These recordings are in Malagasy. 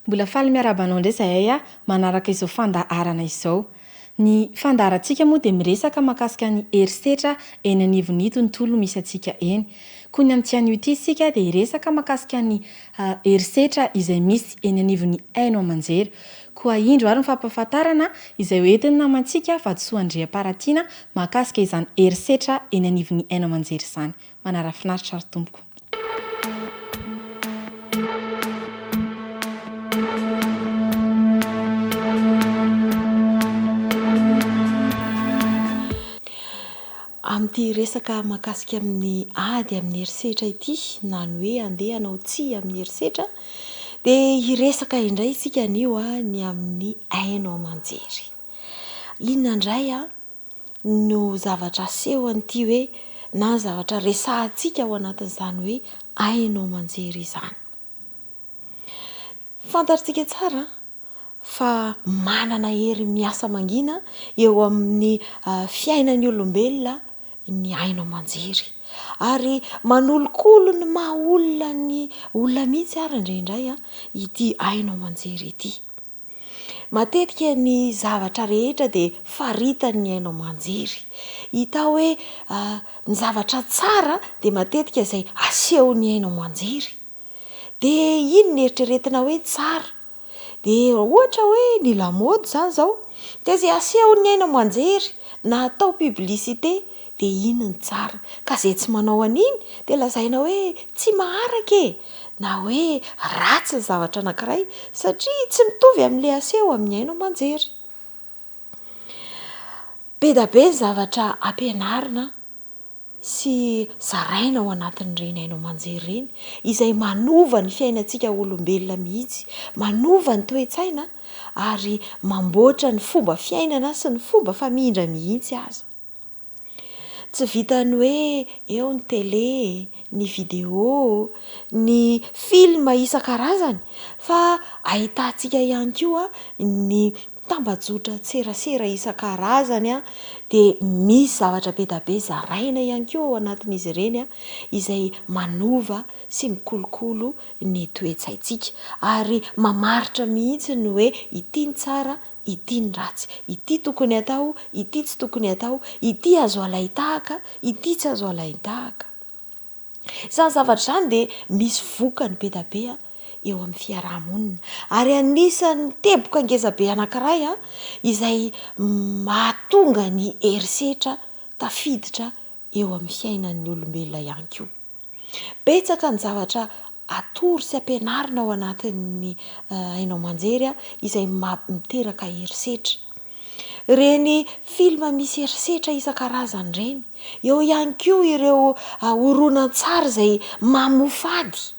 Mbola faly miarahaba anao indray izahay manaraka izao fandaharana izao. Ny fandaharantsika moa dia miresaka mahakasika ny herisetra eny anivon'ny tontolo misy antsika eny. Koa ny amin'ity anio ity isika dia hiresaka mahakasika ny herisetra izay misy eny anivon'ny haino aman-jery. Koa indro ary ny fampahafantarana izay ho entin'ny namantsika Vatosoa Andriamparatiana mahakasika izany herisetra eny anivon'ny haino aman-jery izany. Manara-finaritra ry tompoko. Amin'ity resaka mahakasika amin'ny ady amin'ny herisetra ity na ny hoe andeha hanao tsia amin'ny herisetra dia hiresaka indray isika anio ny amin'ny haino aman-jery. Inona indray no zavatra asehon'ity hoe na ny zavatra resahantsika ao anatin'izany hoe haino aman-jery izany? Fantatr'tsika tsara fa manana hery miasa mangina eo amin'ny fiainan'ny olombelona ny haino aman-jery. Ary manolokolo ny maha olona ny olona mihitsy ary indraindray ity haino aman-jery ity. Matetika ny zavatra rehetra dia faritan'ny haino aman-jery. Hita hoe ny zavatra tsara dia matetika izay asehon'ny haino aman-jery. Dia iny no eritreretina hoe tsara. Dia ohatra hoe ny lamaody izany izao, dia izay asehon'ny haino aman-jery na atao publicité dia iny no tsara. Ka izay tsy manao an'iny dia lazaina hoe tsy maharaka e! na hoe ratsy ny zavatra anankiray satria tsy mitovy amin'ilay aseho amin'ny haino aman-jery. Be dia be ny zavatra ampianarina sy zaraina ao anatin'ireny haino aman-jery ireny, izay manova ny fiainantsika olombelona mihitsy, manova ny toe-tsaina ary mamboatra ny fomba fiainana sy ny fomba famindra mihitsy aza. Tsy vitan'ny hoe eo ny tele, ny vidéo, ny film isan-karazany fa ahitantsika ihany koa ny tambajotran-tserasera isan-karazany dia misy zavatra be dia be zaraina ihany koa ao anatin'izy ireny izay manova sy mikolokolo ny toe-tsaintsika ary mamaritra mihitsy ny hoe ity ny tsara, ity ny ratsy, ity tokony atao, ity tsy tokony atao, ity azo alain-tahaka, ity tsy azo alain-tahaka. Izany zavatra izany dia misy vokany be dia be eo amin'ny fiaraha-monina. Ary anisan'ny teboka ngeza be anankiray izay mahatonga ny herisetra tafiditra eo amin'ny fiainan'ny olombelona ihany koa. Betsaka ny zavatra atoro sy ampianarina ao anatin'ny haino aman-jery izay miteraka herisetra. Ireny film misy herisetra isan-karazany ireny. Eo ihany koa ireo horonantsary izay mamoafady.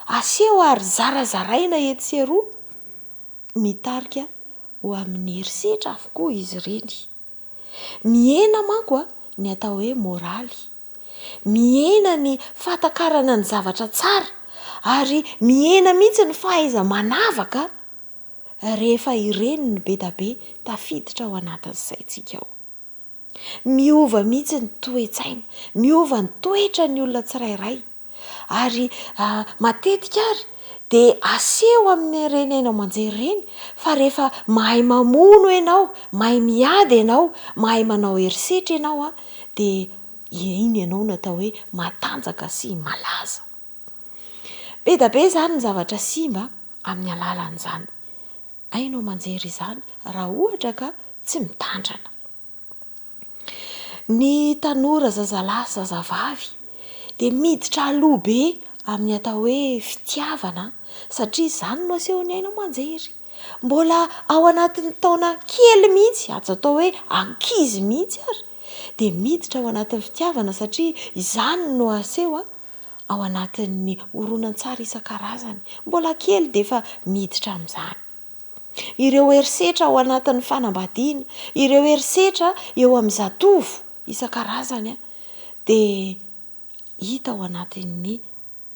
Aseho ary zarazaraina etsy sy eroa. Mitarika ho amin'ny herisetra avokoa izy ireny. Mihena manko ny atao hoe moraly. Mihena ny fahatakarana ny zavatra tsara ary mihena mihitsy ny fahaiza-manavaka rehefa ireny no be da be tafiditra ao anatin'ny saintsika ao. Miova mihitsy ny toe-tsaina, miova ny toetran'ny olona tsirairay ary matetika ary dia aseho amin'ireny haino aman-jery ireny fa rehefa mahay mamono ianao, mahay miady ianao, mahay manao herisetra ianao dia iny ianao no atao hoe matanjaka sy malaza. Be da be izany ny zavatra simba amin'ny alalan'izany haino aman-jery izany raha ohatra ka tsy mitandrana. Ny tanora zazalahy sy zazavavy dia miditra aloha be amin'ny atao hoe fitiavana satria izany no asehon'ny haino aman-jery. Mbola ao anatin'ny taona kely mihitsy, azo atao hoe ankizy mihitsy ary dia miditra ao anatin'ny fitiavana satria izany no aseho ao anatin'ny horonantsary isan-karazany. Mbola kely dia efa miditra amin'izany. Ireo herisetra ao anatin'ny fanambadiana, ireo herisetra eo amin'ny zatovo isan-karazany dia hita ao anatin'ny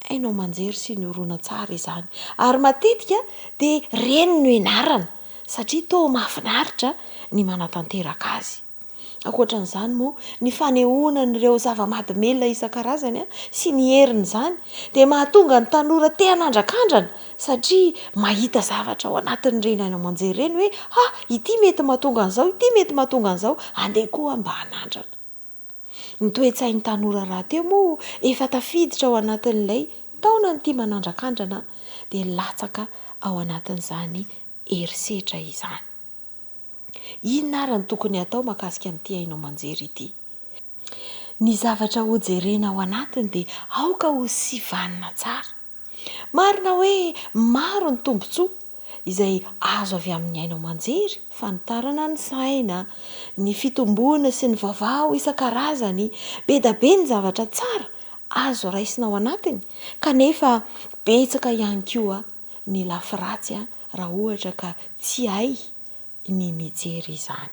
haino aman-jery sy ny horonantsary izany. Ary matetika dia ireny no ianarana satria toa mahafinaritra ny manatanteraka azy. Ankoatran'izany moa, ny fanehoana an'ireo zava-mahadomelina isan-karazany sy ny herin'izany dia mahatonga ny tanora te hanandrakandrana satria mahita zavatra ao anatin'ireny haino aman-jery ireny hoe ha, ity mety mahatonga an'izao, ity mety mahatonga an'izao, andeha koa aho mba hanandrana. Ny toe-tsain'ny tanora rahateo moa efa tafiditra ao anatin'ilay taonan'ity manandrakandrana dia latsaka ao anatin'izany herisetra izany. Inona ary no tokony hatao mahakasika an'ity haino aman-jery ity? Ny zavatra hojerena ao anatiny dia aoka ho sivanina tsara. Marina hoe maro ny tombontsoa izay azo avy amin'ny haino aman-jery, fanitarana ny saina, ny fitomboana sy ny vaovao isan-karazany, be da be ny zavatra tsara azo raisina ao anatiny, kanefa betsaka ihany koa ny lafy ratsy raha ohatra ka tsy hay ny mijery izany.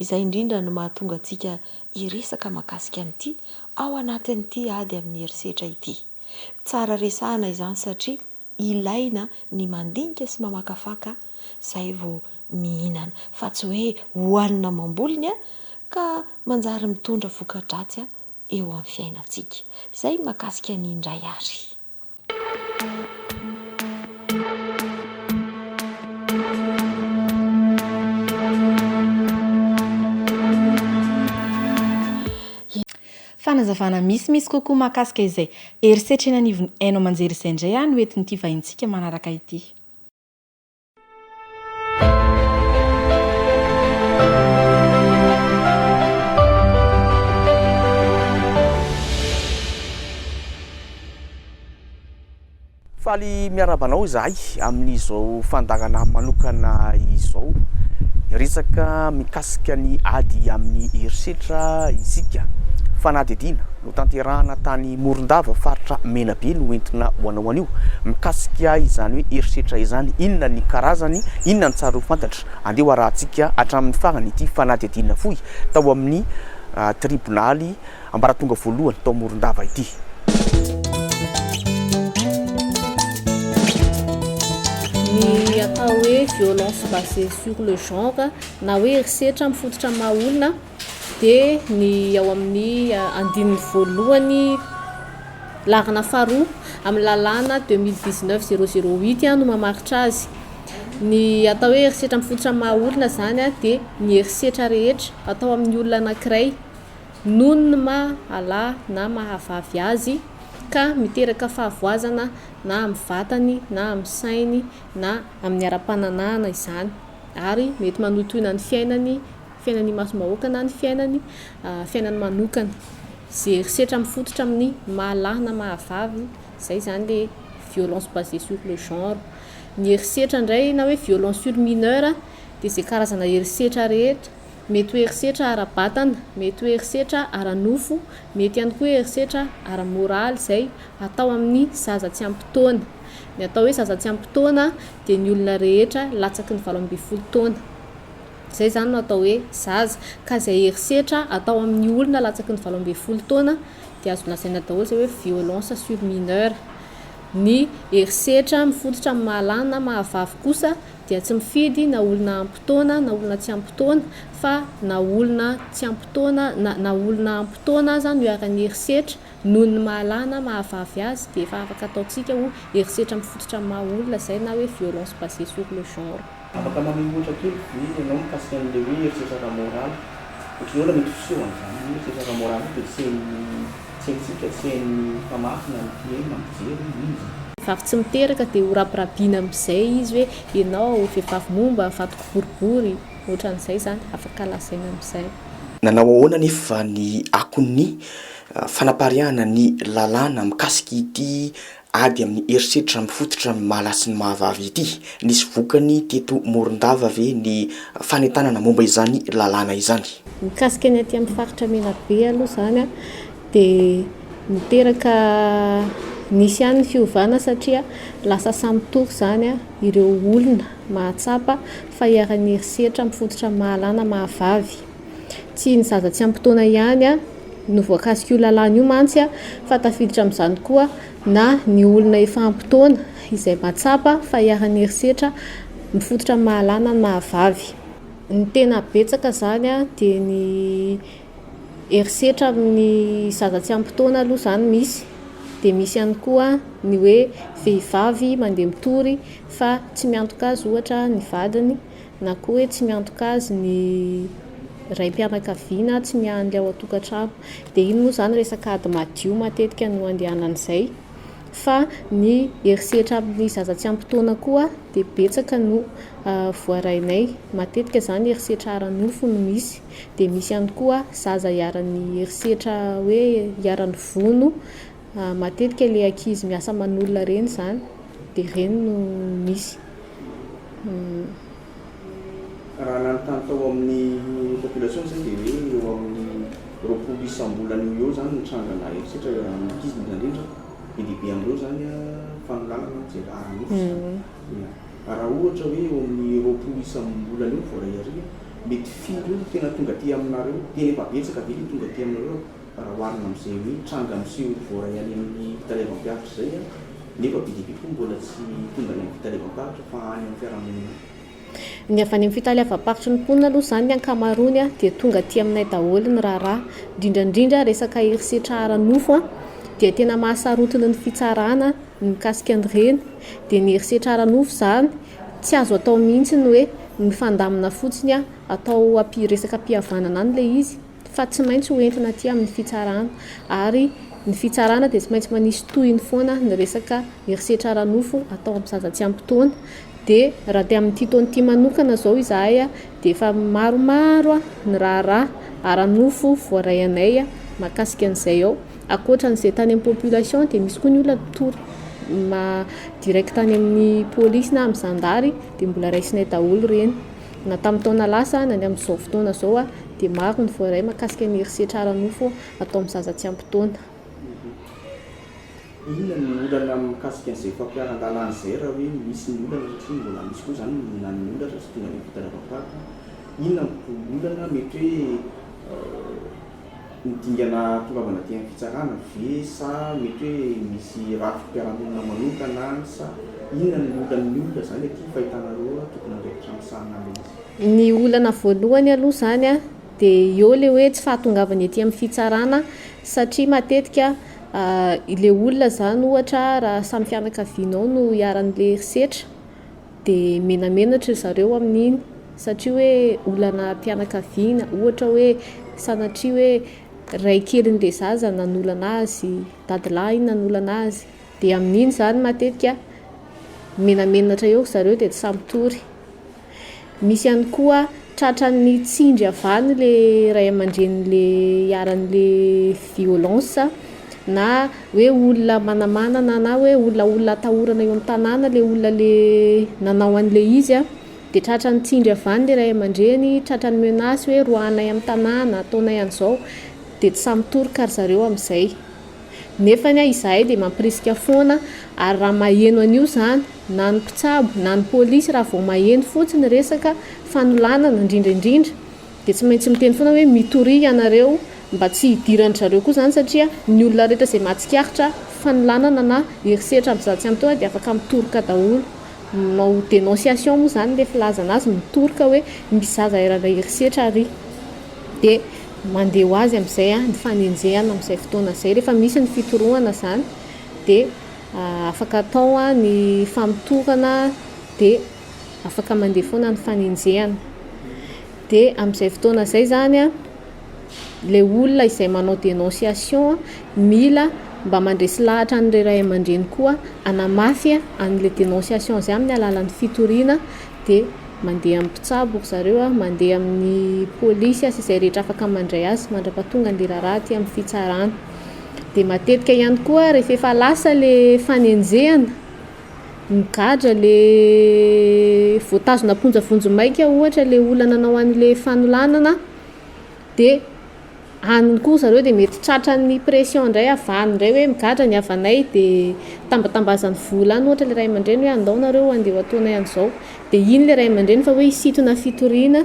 Izay indrindra no mahatonga antsika hiresaka mahakasika an'ity ao anatin'ity ady amin'ny herisetra ity. Tsara resahana izany satria ilaina ny mandinika sy mamakafaka izay vao mihinana fa tsy hoe hohanina amam-bolony ka manjary mitondra voka-dratsy eo amin'ny fiainantsika. Izay mahakasika ny indray ary. Fanazavana misimisy kokoa mahakasika izay herisetra eny anivon'ny haino aman-jery izay indray no entin'ity vahintsika manaraka ity. Faly miarahaba anao izahay amin'izao fandaharana manokana izao. Hiresaka mikasika ny ady amin'ny herisetra isika. Fanadihadiana notanterahana tany Morondava, faritra Menabe no entina ho anao anio. Mikasika izany hoe herisetra izany, inona ny karazany, inona ny tsara ho fantatra? Andeha ho arahantsika hatramin'ny farany ity fanadihadiana fohy tao amin'ny tribonaly ambaratonga voalohany tao Morondava ity. Ny atao hoe violence basée sur le genre na hoe herisetra mifototra amin'ny maha olona dia ny ao amin'ny andininy voalohany laharana faharoa amin'ny lalàna 2019 008 no mamaritra azy. Ny atao hoe herisetra mifototra amin'ny maha olona izany dia ny herisetra rehetra atao amin'ny olona anankiray noho ny maha lahy na maha vavy azy ka miteraka fahavoazana na amin'ny vatany na amin'ny sainy na amin'ny ara-pananahana izany ary mety manohintohina ny fiainany, fiainany imasom-bahoaka na ny fiainany, fiainany manokana. Izay herisetra mifototra amin'ny maha lahy na maha vavy, izay izany ilay violence basée sur le genre. Ny herisetra indray na hoe violence sur mineur dia izay karazana herisetra rehetra Mety ho herisetra ara-batana, mety ho herisetra ara-nofo, mety ihany koa herisetra ara-moraly izay atao amin'ny zaza tsy ampy taona. Ny atao hoe zaza tsy ampy taona dia ny olona rehetra latsaky ny 18 taona. Izay izany no atao hoe zaza. Ka izay herisetra atao amin'ny olona latsaky ny 18 taona dia azo lazaina daholo izay hoe violence sur mineur. Ny herisetra mifototra amin'ny maha lahy na maha vavy kosa dia tsy mifidy na olona ampy taona na olona tsy ampy taona fa na olona tsy ampy taona na na olona ampy taona aza no iharan'ny herisetra noho ny maha lahy na maha vavy azy dia efa afaka ataontsika ho herisetra mifototra amin'ny maha olona izay na hoe violence basée sur le genre. Afaka manome ohatra kely ve ianao mikasika an'ilay hoe herisetra ara-moraly? Ohatran'ny ahoana mety fisehon'izany hoe herisetra ara-moraly io dia tsy hain'ny. Tsy haintsika, tsy hain'ny mpamaky na ny mpihaino na ny mpijery hoe inona izany. Vehivavy tsy miteraka dia ho rabirabiana amin'izay izy hoe ianao vehivavy momba, vatoko boribory, ohatran'izay izany, afaka lazaina amin'izay. Nanao ahoana anefa ny akon'ny fanapariahana ny lalàna mikasika ity ady amin'ny herisetra mifototra amin'ny maha lahy sy ny maha vavy ity? Nisy vokany teto Morondava ve ny fanentanana momba izany lalàna izany? Mikasika ny aty amin'ny faritra Menabe aloha izany dia niteraka nisy ihany ny fiovana satria lasa samy mitory izany ireo olona mahatsapa fa iharan'ny herisetra mifototra amin'ny maha lahy na maha vavy. Tsy ny zaza tsy ampy taona ihany no voakasik'io lalàna io mantsy fa tafiditra amin'izany koa na ny olona efa ampy taona izay mahatsapa fa iharan'ny herisetra mifototra amin'ny maha lahy na ny maha vavy. Ny tena betsaka izany dia ny herisetra amin'ny zaza tsy ampy taona aloha izany misy, dia misy ihany koa ny hoe vehivavy mandeha mitory fa tsy miantoka azy ohatra ny vadiny na koa hoe tsy miantoka azy ny raim-pianakaviana tsy miahy an'ilay ao an-tokantrano. Dia iny moa izany resaka ady madio matetika no andehanan'izay. Fa ny herisetra amin'ny zaza tsy ampy taona koa dia betsaka no voarainay. Matetika izany herisetra ara-nofo no misy. Dia misy ihany koa zaza iharan'ny herisetra hoe iharan'ny vono. Matetika ilay ankizy miasa aman'olona ireny izany dia ireny no misy. Raha nanontany tao amin'ny population izay dia hoe eo amin'ny 20 isam-bolana eo ho eo izany ny trangana herisetra amin'ny ankizy indrindra indrindra, be dia be amin'ireo izany fanolanana ara-nofo izany. Ya. Raha ohatra hoe eo amin'ny 20 isam-bolana eo voaray ary, mety firy eo no tena tonga aty aminareo? Tena efa betsaka ve ilay tonga aty aminareo raha oharina amin'izay hoe tranga miseho voaray any amin'ny fitaleavam-piaritra izay? Nefa be dia be koa mbola tsy tonga any amin'ny fitaleavam-paritra fa any amin'ny fiarahamonina any. Ny avy any amin'ny fitaleavam-paritry ny mponina aloha izany ny ankamaroany dia tonga aty aminay daholo ny raharaha. Indrindra indrindra resaka herisetra ara-nofo dia tena mahasarotiny ny fitsarana ny mikasika an'ireny. Dia ny herisetra ara-nofo izany tsy azo atao mihitsy ny hoe mifandamina fotsiny atao resaka am-pihavanana any ilay izy. fa tsy maintsy ho entina aty amin'ny fitsarana ary ny fitsarana dia tsy maintsy manisy tohiny foana ny resaka herisetra ara-nofo atao amin'ny zaza tsy ampy taona. Dia raha te amin'ity taona ity manokana izao izahay dia efa maromaro ny raharaha ara-nofo voaray anay mahakasika an'izay ao. Ankoatra an'izay tany amin'ny population dia misy koa ny olona mitory direct any amin'ny polisy na amin'ny zandary dia mbola raisinay daholo ireny. Na tamin'ny taona lasa na ny amin'izao fotoana izao dia maro ny voaray mahakasika ny herisetra ara-nofo atao amin'ny zaza tsy ampy taona. Inona no olana mikasika an'izay fampiharan-dalàna izay raha hoe misy ny olana satria mbola misy koa izany na ny olana aza tsy tonga any amin'ny fitaleavam-paritra. Inona no olana mety hoe ny dingana hahatongavana aty amin'ny fitsarana ve sa mety hoe misy rafi-piarahamonina manokana any sa inona no olan'ny olona izany aty fahitanareo tompon'andraikitra misahana an'ilay izy? Ny olana voalohany aloha izany dia eo ilay hoe tsy fahatongavany aty amin'ny fitsarana satria matetika ilay olona izany ohatra raha samy fianakavianao no iharan'ilay herisetra dia menamenatra ry zareo amin'iny satria hoe olana mpianakaviana, ohatra hoe sanatria hoe raikelin'ilay zaza nanolana azy, dadilahy iny nanolana azy, dia amin'iny izany matetika menamenatra eo ry zareo dia tsy sahy mitory. Misy ihany koa tratran'ny tsindry avy any ilay ray aman-drenin'ilay iharan'ilay violence na hoe olona manamanana na hoe olona olona atahorana eo amin'ny tanàna ilay olona ilay nanao an'ilay izy an, dia tratran'ny tsindry avy any ilay ray aman-dreny, tratran'ny menace hoe roahanay amin'ny tanàna, ataonay an'izao, dia tsy sahy mitoroka ry zareo amin'izay. Nefany izahay dia mampirisika foana ary raha maheno an'io izany na ny mpitsabo na ny polisy raha vao maheno fotsiny resaka fanolanana indrindra indrindra dia tsy maintsy miteny foana hoe mitoria ianareo mba tsy hidiran-dry zareo koa izany satria ny olona rehetra izay mahatsikaritra fanolanana na herisetra amin'izany tsy ampy taona dia afaka mitoroka daholo. Manao dénonciation moa izany ilay filazana azy, mitoroka hoe misy zaza iharan'ny herisetra ary. Dia mandeha ho azy amin'izay ny fanenjehana amin'izay fotoana izay. Rehefa misy ny fitorohana izany dia afaka atao ny famotorana dia afaka mandeha foana ny fanenjehana. Dia amin'izay fotoana izay izany an, ilay olona izay manao dénonciation mila mba mandresy lahatra an'ireo ray aman-dreny koa hanamafy an'ilay dénonciation izay amin'ny alalan'ny fitoriana dia mandeha amin'ny mpitsabo ry zareo, mandeha amin'ny polisy sy izay rehetra afaka mandray azy mandra-pahatonga an'ilay raharaha aty amin'ny fitsarana. Dia matetika ihany koa rehefa efa lasa ilay fanenjehana, migadra ilay voatazona am-ponja vonjimaika ohatra ilay olona nanao an'ilay fanolanana dia any koa zareo dia mety tratran'ny pression indray avy any indray hoe migadra ny havanay dia tambatambazany vola any ohatra ilay ray aman-dreny hoe andao nareo andeha ho ataonay an'izao dia iny ilay ray aman-dreny fa hoe hisintona fitoriana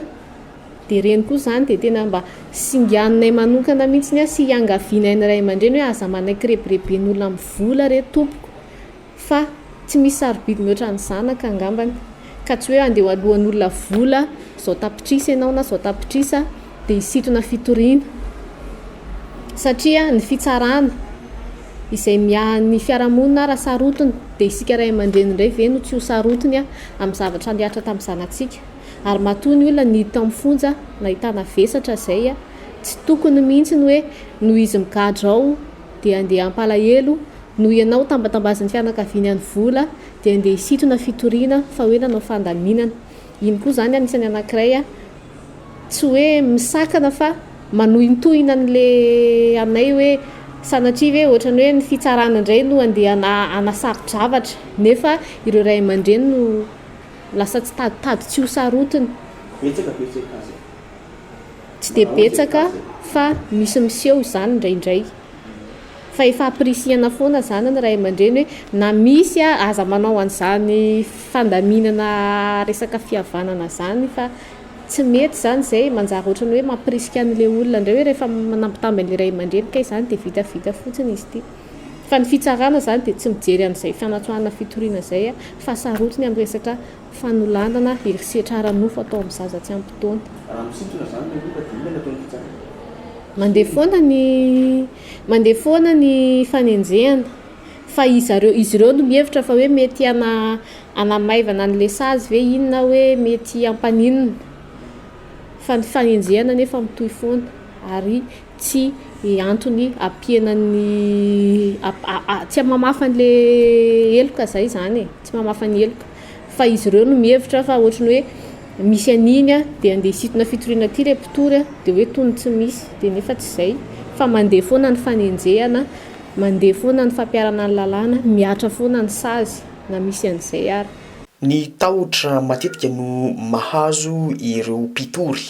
dia ireny koa izany dia tena mba singaninay manokana mihitsy sy iangavianay ny ray aman-dreny hoe aza manaiky rebireben'olona amin'ny vola re tompoko fa tsy misy sarobidy mihoatra ny zanaka angambany. Ka tsy hoe andeha ho aloan'olona vola izao tapitrisa ianao na izao tapitrisa dia hisintona fitoriana. Satria ny fitsarana izay miaha ny fiarahamonina ara sarotiny dia isika ray aman-dreny indray ve no tsy ho sarotiny amin'ny zavatra nihatra tamin'ny zanatsika. Ary matoa ny olona niditra amin'ny fonja nahitana vesatra izay, tsy tokony mihitsy ny hoe noho izy migadra ao dia andeha hampalahelo, noho ianao tambatambazin'ny fianakaviany any vola dia andeha hisintona fitoriana fa hoe nanao fandaminana. Iny koa izany anisan'ny anankiray tsy hoe misakana fa manohintohina an'le anay hoe sanatria ve ohatran'ny hoe ny fitsarana indray no andeha hanasaro-javatra nefa ireo ray aman-dreny no lasa tsy taditady tsy ho sarotiny. Betsaka ve izay cas e? Tsy dia betsaka fa misy miseho izany indraindray. Fa efa ampirisihana foana izany ny ray aman-dreny hoe na misy aza manao an'izany fandaminana resaka fihavanana izany fa tsy mety izany izay, manjary ohatran'ny hoe mampirisika an'ilay olona indray hoe rehefa manambitamby an'ilay ray aman-dreny kay izany dia vitavita fotsiny izy ity. Fa ny fitsarana izany dia tsy mijery an'izay fanatsoahana fitoriana izay fa sarotiny amin'ny resaka fanolanana, herisetra ara-nofo atao amin'ny zaza tsy ampy taona. Raha misintona izany ilay olona dia inona no ataon'ny fitsarana? Mandeha foana ny mandeha foana ny fanenjehana fa izareo izy ireo no mihevitra fa hoe mety hana hanamaivana an'ilay sazy ve iny na hoe mety hampaninona fa ny fanenjehana anefa mitohy foana ary tsy antony hampihena ny tsy mamafa an'le heloka zay zany e, tsy mamafa ny heloka fa izy ireo no mihevitra fa ohatry ny hoe misy an'iny a de andeha hisintona fitoriana aty le mpitory a de hoe toy ny tsy misy de nefa tsy zay fa mandeha foana ny fanenjehana, mandeha foana ny fampiharana ny lalàna, mihatra foana ny sazy na misy an'izay ary. Ny tahotra matetika no mahazo ireo mpitory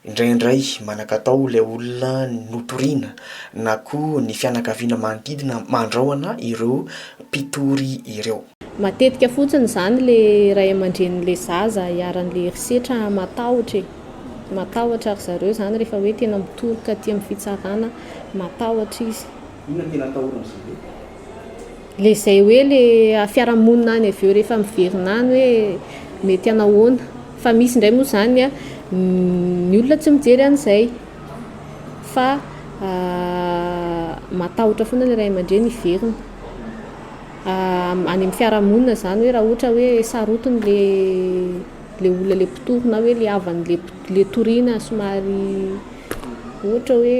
Indraindray manan-katao ilay olona notoriana na koa ny fianakaviana manodidina mandrahona ireo mpitory ireo. Matetika fotsiny izany le ray aman-drenin'le zaza iharan'le herisetra matahotra e! Matahotra ry zareo izany rehefa hoe tena mitoroka aty amin'ny fitsarana, matahotra izy. Inona no tena atahoran-dry zareo? Le zay hoe le fiarahamonina any avy eo rehefa miverina any hoe mety hanahoana fa misy indray moa zany a ny olona tsy mijery an'izay fa matahotra foana le ray aman-dreny hiverina any amin'ny fiarahamonina zany hoe raha ohatra hoe sarotiny le le olona le mpitory na hoe le havan'le le toriana somary ohatra hoe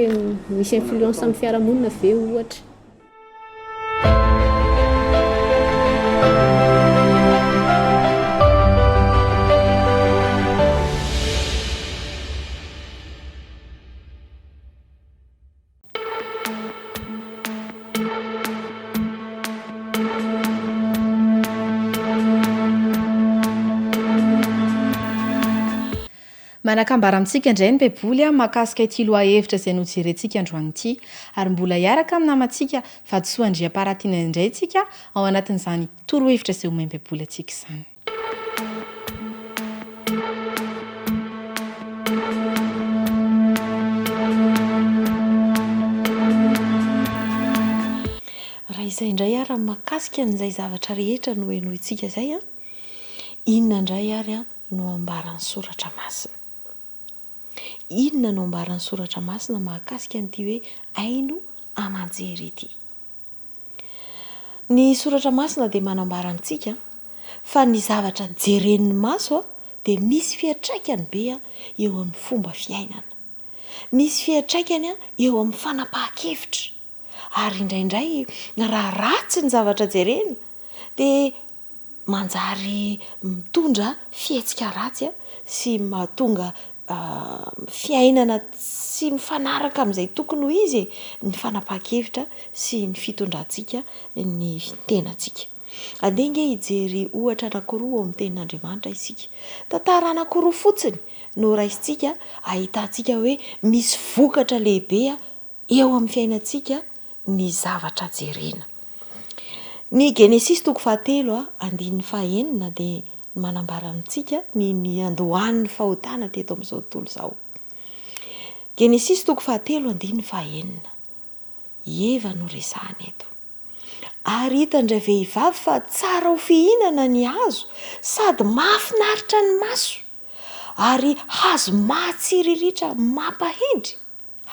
misy influence amin'ny fiarahamonina ve ohatra. Manan-kambara amintsika indray ny Baiboly mahakasika ity lohahevitra izay nojerentsika androany ity. Ary mbola hiaraka amin'ny namantsika Vatosoa Andriamparatiana indray isika ao anatin'izany torohevitra izay omen'ny Baiboly antsika izany. Raha izay indray ary ny mahakasika an'izay zavatra rehetra nohenointsika izay an, inona indray ary an no ambaran'ny Soratra Masina? Inona no ambaran'ny Soratra Masina mahakasika an'ity hoe haino aman-jery ity? Ny Soratra Masina dia manambara amintsika fa ny zavatra jeren'ny maso dia misy fiantraikany be eo amin'ny fomba fiainana. Misy fiantraikany eo amin'ny fanapahan-kevitra. Ary indraindray raha ratsy ny zavatra jerena dia manjary mitondra fihetsika ratsy sy mahatonga fiainana tsy mifanaraka amin'izay tokony ho izy e, ny fanapahan-kevitra sy ny fitondrantsika ny tenantsika. Andeha ange hijery ohatra anankiroa ao amin'ny Tenin'Andriamanitra isika. Tantara anankiroa fotsiny no raisintsika ahitantsika hoe misy vokatra lehibe eo amin'ny fiainantsika ny zavatra jerena. Ny Genesisy toko fahatelo andininy fahaenina dia manambara amintsika ny niandohan'ny fahotana teto amin'izao tontolo izao. Genesisy toko fahatelo andininy fahaenina. I Eva no resahana eto. Ary hitan-dravehivavy fa tsara ho fihinana ny hazo sady mahafinaritra ny maso, ary hazo mahatsiriritra mampahendry,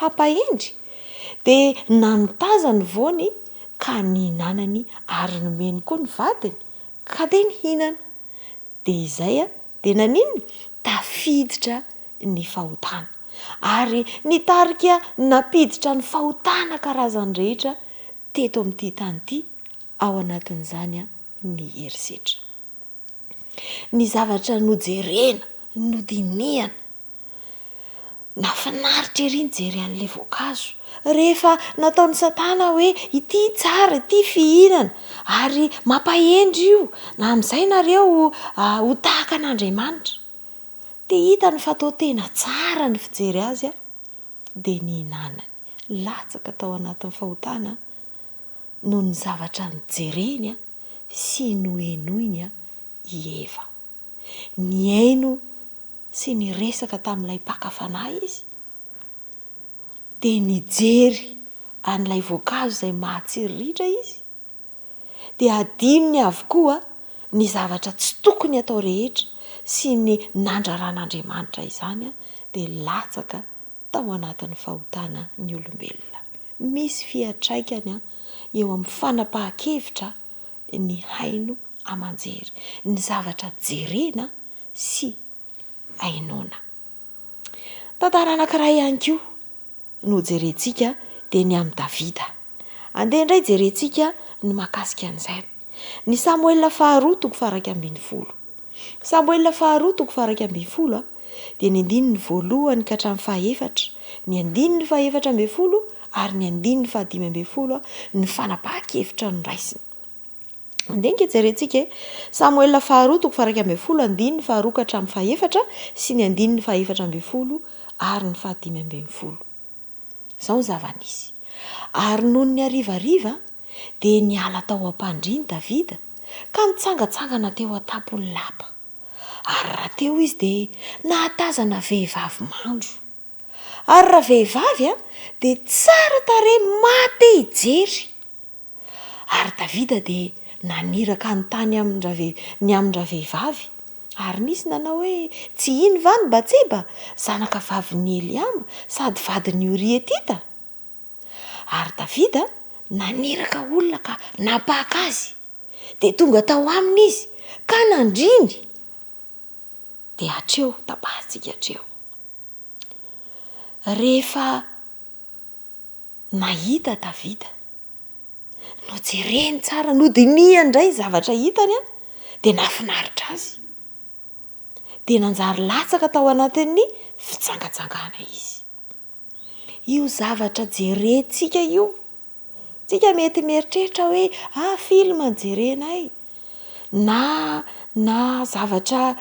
hampahendry, dia nanotazany ny voany ka nihinanany ary nomeny koa ny vadiny, ka dia nihinana. Dia izay dia naninona? Tafiditra ny fahotana. Ary nitarika nampiditra ny fahotana karazany rehetra teto amin'ity tany ity, ao anatin'izany ny herisetra. Ny zavatra nojerena, nodinihana, nahafinaritra ery nijery an'ilay voankazo. Rehefa nataon'i Satana hoe ity tsara, ity fihinana, ary mampahendry io, na amin'izay nareo ho tahaka an'Andriamanitra. Dia hitany fa toa tena tsara ny fijery azy dia nihinanany. Latsaka tao anatin'ny fahotana noho ny zavatra nojereny sy nohenoiny i Eva. Nihaino sy niresaka tamin'ilay mpaka fanahy izy, dia nijery an'ilay voankazo izay mahatsiriritra izy, dia hadinony avokoa ny zavatra tsy tokony hatao rehetra sy ny nandraran'Andriamanitra izany, dia latsaka tao anatin'ny fahotana ny olombelona. Misy fiantraikany eo amin'ny fanapahan-kevitra ny haino aman-jery, ny zavatra jerena sy hainoana. Tantara anankiray ihany koa no jerentsika dia ny amin'i Davida. Andeha indray jerentsika ny mahakasika an'izay. Ny Samoela faharoa toko faha 11. Samoela faharoa toko faha 11 dia ny andininy voalohany ka hatramin'ny fahaefatra, ny andininy fahefatra ambin'ny folo ary ny andininy fahadimy ambin'ny folo ny fanapahan-kevitra noraisiny. Andeha ange jerentsika e. Samoela faharoa toko faha 11 andininy faharoa ka hatramin'ny fahefatra sy ny andininy fahefatra ambin'ny folo ary ny fahadimy ambin'ny folo. Izao ny zava-nisy. Ary nony ny harivariva dia niala tao am-pandriany Davida ka nitsangantsangana teo an-tampon'ny lapa. Ary raha teo izy dia nahatazana vehivavy mandro. Ary ravehivavy dia tsara tarehy maha-te hijery. Ary Davida dia naniraka hanontany amin-drave, ny amin-dravehivavy. Ary nisy nanao hoe, Tsy iny va ny Batseba, zanaka vavin'i Eliama, sady vadin'i Oria Hetita? Ary Davida naniraka olona ka nampaka azy. Dia tonga tao aminy izy, ka nandriny. Dia hatreo, tapahantsika hatreo. Rehefa nahita Davida. Nojereny tsara, nodinihany indray ny zavatra hitany an, dia nahafinaritra azy. Dia nanjary latsaka tao anatin'ny fijangajangana izy. Io zavatra jerentsika io, tsika mety mieritreritra hoe ah film no jerenay, na na zavatra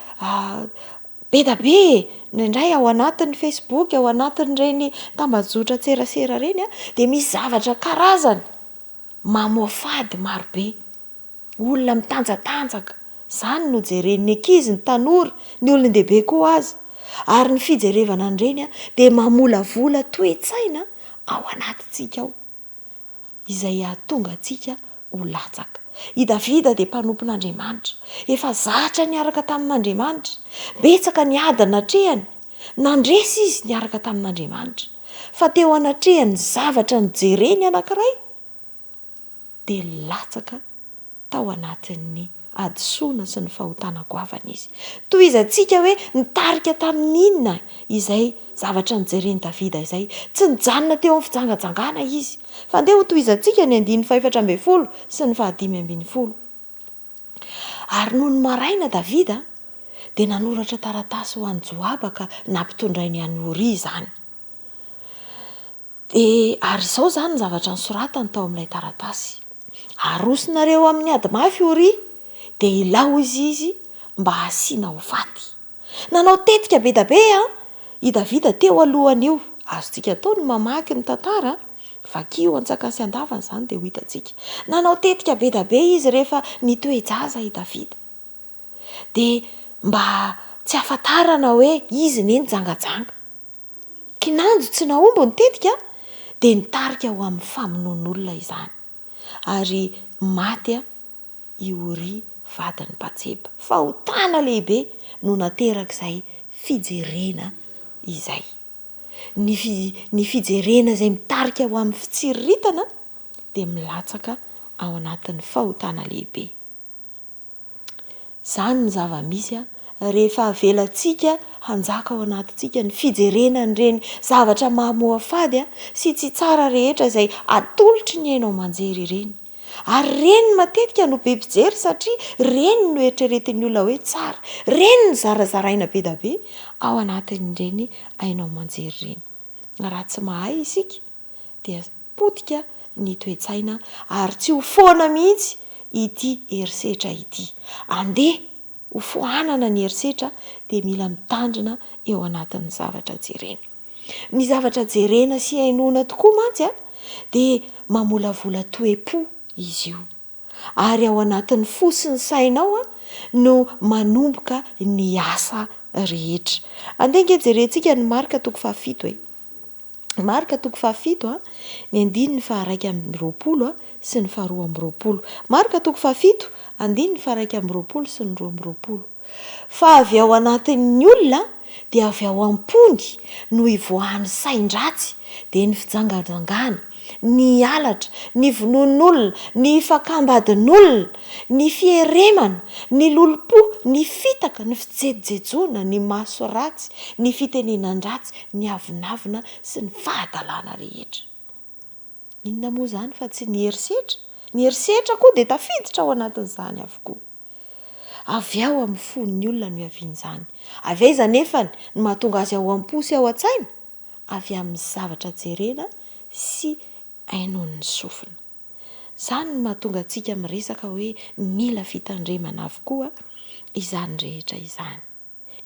be da be e! Indraindray ao anatin'ny facebook, ao anatin'ireny tambajotran-tserasera ireny an, dia misy zavatra karazany mamoafady maro be. Olona mitanjatanjaka, izany no jeren'ny ankizy, ny tanora, ny olon-dehibe koa aza. Ary ny fijerevana an'ireny an, dia mamolavola toe-tsaina ao anatintsika ao. izay hahatonga antsika ho latsaka. I Davida dia mpanompon'Andriamanitra, efa zatra niaraka tamin'Andriamanitra, betsaka ny ady natrehany, nandresy izy niaraka tamin'Andriamanitra, fa teo anatrehan'ny zavatra nojereny anankiray dia latsaka tao anatin'ny hadisoana sy ny fahotana goavana izy. Tohizantsika hoe nitarika tamin'ny inona izay zavatra nojeren'i Davida izay. Tsy nijanona teo amin'ny fijangajangana izy. Fa andeha hotohizantsika ny andininy fahefatra ambin'ny folo sy ny fahadimy ambin'ny folo. Ary nony maraina Davida dia nanoratra taratasy ho an'i Joaba ka nampitondrainy an'i Oria izany. Dia ary izao izany ny zavatra nosoratany tao amin'ilay taratasy, Arosonareo amin'ny ady mafy Oria, dia ilaozy izy mba hasiana ho faty. Nanao tetika be dia be i Davida teo alohan'io. Azontsika atao ny mamaky ny tantara, vakio an-tsakany sy an-davany izany dia ho hitantsika. Nanao tetika be dia be izy rehefa nitoe-jaza i Davida. Dia mba tsy hahafantarana hoe izy ne nijangajanga. Kinanjo tsy nahomby ny tetika dia nitarika ho amin'ny famonoan'olona izany. Ary maty i Oria vadin'i Batseba. Fahotana lehibe no naterak'izay fijerena izay. Ny ny fijerena izay mitarika ho amin'ny fitsiriritana dia milatsaka ao anatin'ny fahotana lehibe. Izany ny zava-misy rehefa avelantsika hanjaka ao anatintsika ny fijerena an'ireny zavatra mahamoafady sy tsy tsara rehetra izay atolotry ny haino aman-jery ireny. Ary ireny matetika no be mpijery satria ireny no eritreretin'ny olona hoe tsara, ireny no zarazaraina be da be ao anatin'ireny haino aman-jery ireny. Raha tsy mahay isika dia potika ny toe-tsaina ary tsy ho foana mihitsy ity herisetra ity. Andeha ho foanana ny herisetra dia mila mitandrina eo anatin'ny zavatra jerena. Ny zavatra jerena sy hainoana tokoa mantsy dia mamolavola toe-po izy io. Ary ao anatin'ny fo sy ny sainao no manomboka ny asa rehetra. Andeha ange jerentsika ny Marka toko fahafito e. Marka toko fahafito a, ny andininy faharaika amby roapolo sy ny faharoa amby roapolo. Marka toko fahafito, andininy faharaika amby roapolo sy ny 22. Fa avy ao anatin'ny olona dia avy ao am-pony no ivoahan'ny sain-dratsy, dia ny fijangajangana, ny halatra, ny vonoan'olona, ny fakam-badin'olona, ny fieremana, ny lolompo, ny fitaka, ny fijejojejoana, ny maso ratsy, ny fitenenan-dratsy, ny avonavona sy ny fahadalana rehetra. Inona moa izany fa tsy ny herisetra? Ny herisetra koa dia tafiditra ao anatin'izany avokoa. Avy ao amin'ny fon'ny olona no iavian'izany. Avy aiza anefa no mahatonga azy ao am-po sy ao an-tsaina? avy amin'ny zavatra jerena sy hainoan'ny sofina. Izany no mahatonga antsika miresaka hoe mila fitandremana avokoa izany rehetra izany.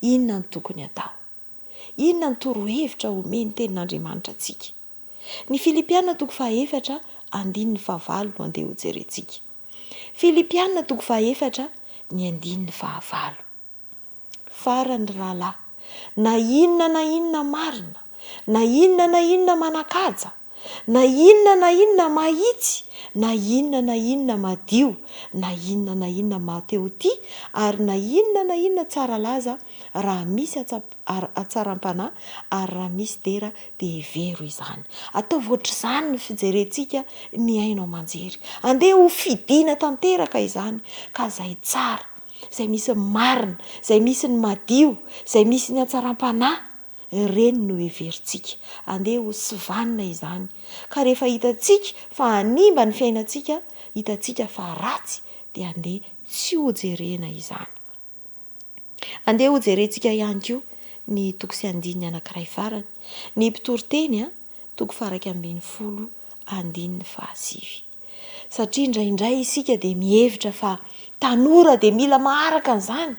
Inona no tokony hatao? Inona no torohevitra omen'ny Tenin'Andriamanitra antsika? Ny Filipiana toko fahaefatra andininy fahavalo no andeha hojerentsika. Filipiana toko fahaefatra ny andininy fahavalo. Farany ry rahalahy, na inona na inona marina, na inona na inona manan-kaja, na inona na inona mahitsy, na inona na inona madio, na inona na inona maha-te-ho-tia, ary na inona na inona tsara laza, raha misy hatsaram-panahy ary raha misy dera dia hevero izany. Ataovy ohatr'izany ny fijerentsika ny haino aman-jery. Andeha ho fidiana tanteraka izany ka izay tsara, izay misy ny marina, izay misy ny madio, izay misy ny hatsaram-panahy, ireny no heverintsika. Andeha ho sivanina izany. Ka rehefa hitantsika fa hanimba ny fiainantsika, hitantsika fa ratsy, dia andeha tsy hojerena izany. Andeha hojerentsika ihany koa ny toko sy andininy anankiray farany, ny Mpitoriteny, toko faha 11 andininy fahasivy. Satria indraindray isika dia mihevitra fa tanora dia mila maharaka an'izany,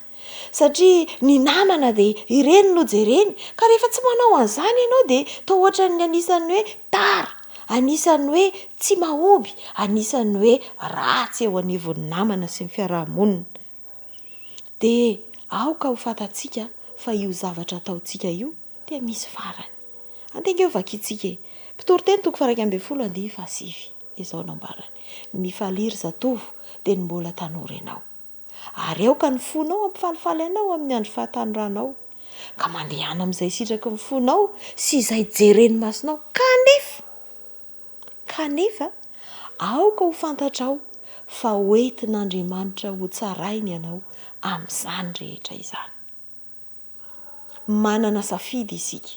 satria ny namana dia ireny no jereny, ka rehefa tsy manao an'izany ianao dia toa ohatran'ny anisan'ny hoe tara, anisan'ny hoe tsy mahomby, anisan'ny hoe ratsy eo anivon'ny namana sy ny fiaraha-monina. Dia aoka ho fantatsika fa io zavatra ataontsika io dia misy farany. Andeha ange ho vakintsika e! Mpitoriteny toko faha 11 andihy fahasivy. Izao no ambarany, Mifalia ry zatovo, dia ny mbola tanora ianao. Ary aoka ny fonao hampifalifaly anao amin'ny andro fahatanoranao. Ka mandehana amin'izay sitraky ny fonao sy izay jeren'ny masonao. Kanefa, kanefa, aoka ho fantatrao fa hoentin'Andriamanitra hotsarainy ianao amin'izany rehetra izany. Manana safidy isika.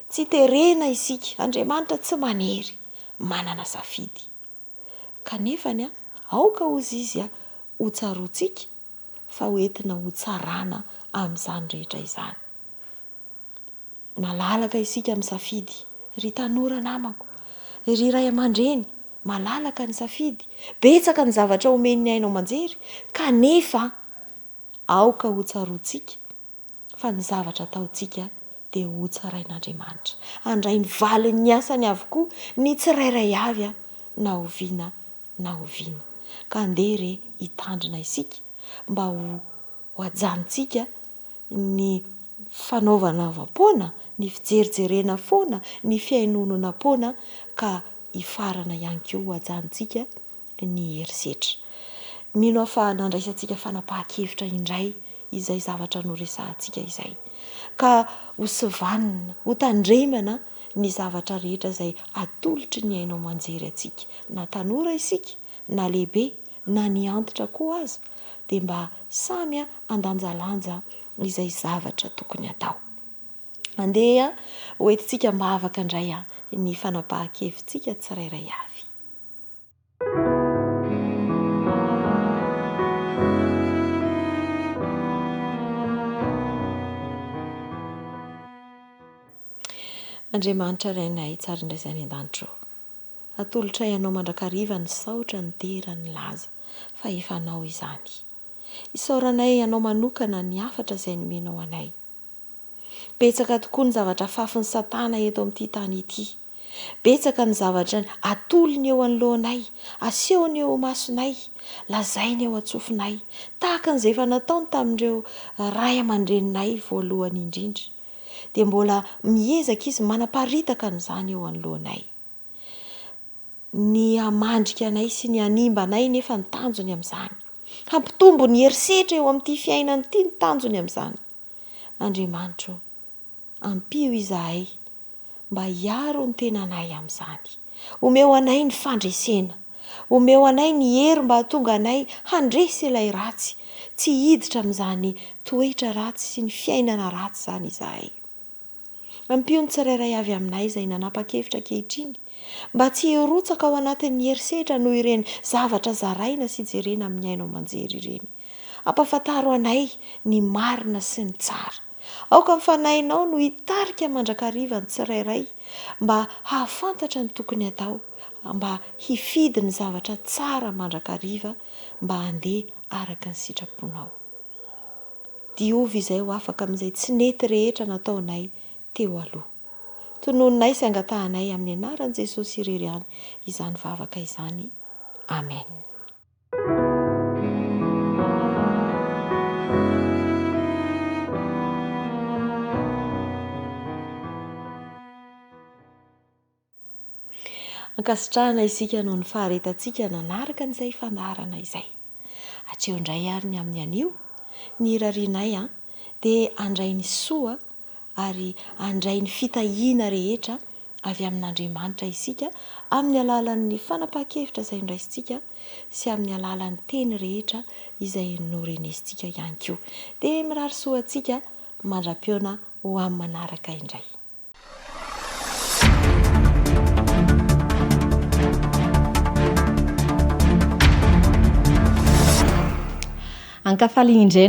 Tsy terena isika. Andriamanitra tsy manery. Manana safidy. Kanefany, aoka hozy Izy ho tsaroantsika fa ho entina hotsarana amin'izany rehetra izany. Malalaka isika misafidy, ry tanora namako, ry ray aman-dreny, malalaka ny safidy. Betsaka ny zavatra omen'ny haino aman-jery, kanefa Aoka hotsaroantsika fa ny zavatra ataontsika dia hotsarain'Andriamanitra. Handray ny valin'ny asany avokoa ny tsirairay avy na oviana na oviana. Ka andeha re hitandrina isika mba ho hajanintsika ny fanaovanaovam-poana, ny fijerijerena foana, ny fihainonoana-poana ka hifarana ihany koa ho hajanintsika. ny herisetra. Mino aho fa nandraisantsika fanapahan-kevitra indray izay zavatra noresahantsika izay. Ka hosivanina, hotandremana ny zavatra rehetra izay atolotry ny haino aman-jery antsika, na tanora isika, na lehibe, na ny antitra koa aza, dia mba samy handanjalanja izay zavatra tokony hatao. Andeha hoentintsika am-bavaka indray ny fanapahan-kevitsika tsirairay avy. Andriamanitra Rainay tsara indray izay any an-danitra ô. Atolotray Anao mandrakariva ny saotra, ny dera, ny laza, fa efa Anao izany. Isaoranay Anao manokana ny hafatra izay nomenao anay. Betsaka tokoa ny zavatra afafin'i Satana eto amin'ity tany ity. Betsaka ny zavatra atolony eo anoloanay, asehony eo imasonay, lazainy eo an-tsofinay, tahaka an'izay efa nataony tamin'ireo ray aman-dreninay voalohany indrindra. Dia mbola miezaka izy manaparitaka an'izany eo anoloanay. Ny hamandrika anay sy ny hanimba anay nefa ny tanjony amin'izany. Hampitombo ny herisetra eo amin'ity fiainana ity ny tanjony amin'izany. Andriamanitra ô, ampio izahay mba hiaro ny tenanay amin'izany. Omeo anay ny fandresena. Omeo anay ny hery mba hahatonga anay handresy ilay ratsy, tsy hiditra amin'izany toetra ratsy sy ny fiainana ratsy izany izahay. Ampio ny tsirairay avy aminay izay nanapa-kevitra ankehitriny mba tsy hirotsaka ao anatin'ny herisetra noho ireny zavatra zaraina sy jerena amin'ny haino aman-jery ireny. Ampahafantaro anay ny marina sy ny tsara. Aoka ny Fanahinao no hitarika mandrakariva ny tsirairay mba hahafantatra ny tokony hatao, mba hifidy ny zavatra tsara mandrakariva mba handeha araka ny sitraponao. Diovy izay ho afaka amin'izay tsy nety rehetra nataonay teo aloha. Tononinay sy angatahanay amin'ny anaran'i Jesosy irery ihany izany vavaka izany. Amen. Ankasitrahana isika noho ny faharetantsika nanaraka an'izay fandaharana izay. Hatreo indray ary ny amin'ny anio, ny irarianay an, dia handray ny soa ary handray ny fitahiana rehetra avy amin'Andriamanitra isika amin'ny alalan'ny fanapahan-kevitra izay noraisintsika sy amin'ny alalan'ny teny rehetra izay norenesintsika ihany koa. Dia mirary soa antsika mandra-pihaona ho amin'ny manaraka indray. Ankafaliana indray.